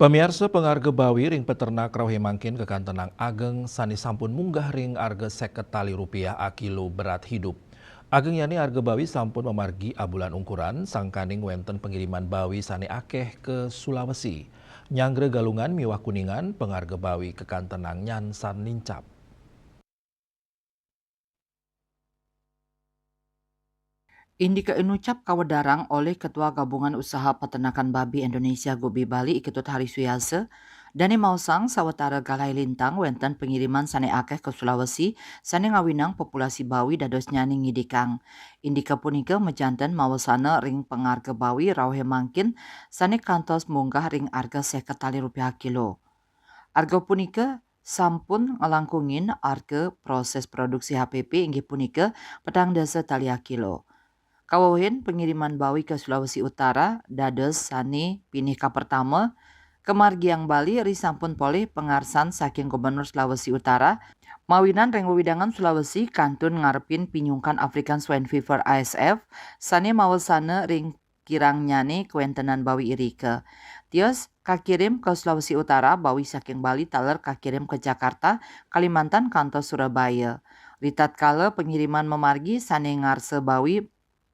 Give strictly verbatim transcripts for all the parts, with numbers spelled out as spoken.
Pamiarsa, pangarga bawi ring peternak rauh mangkin kakantenang ageng sane sampun munggah ring arga seket tali rupiah akilo berat hidup. Ageng nyane arga bawi sampun mamargi abulan ungkuran, sangkaning wenten pangiriman bawi sane akeh ka Sulawesi. Nyanggra Galungan miwah Kuningan, pangarga bawi kakantenang nyansan nincap. Indike inucap kawedarang olih Ketua Gabungan Usaha Peternakan Babi Indonesia, Gubi Bali, I Ketut Hari Suyasa, dane maosang sawatara galahé lintang wénten pengiriman sané akéh ka Sulawesi, sané ngawinang populasi bawi dadosnyané ngidikang. Indike punika majanten mawesana ring pangarga bawi rauhé mangkin sané kantos munggah ring arga seket tali rupiah kilo. Arga punika sampun nglangkungin arga proses produksi H P P, inggih punika petang dasa tali akilo. Kawewehin pengiriman bawi ka Sulawesi Utara dados sané pinih kapertama, kamargiang Bali risampun polih pangarsan saking Gubernur Sulawesi Utara, mawinan ring wewidangan Sulawesi kantun ngarepin pinyungkan African Swine Fever, A S F, sané mawesana ring kirangnyané kawéntenan bawi irika. Tios kakirim ka Sulawesi Utara, bawi saking Bali taler kakirim ka Jakarta, Kalimantan kantos Surabaya. Ritatkala pengiriman mamargi, sané ngarsa bawi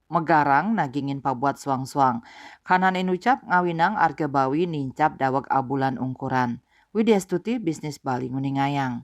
magarang nagingin pabuat suang-suang. Kahanan inucap ngawinang arga bawi nincap daweg abulan ungkuran. Widya Stuti, Bisnis Bali, nguningayang.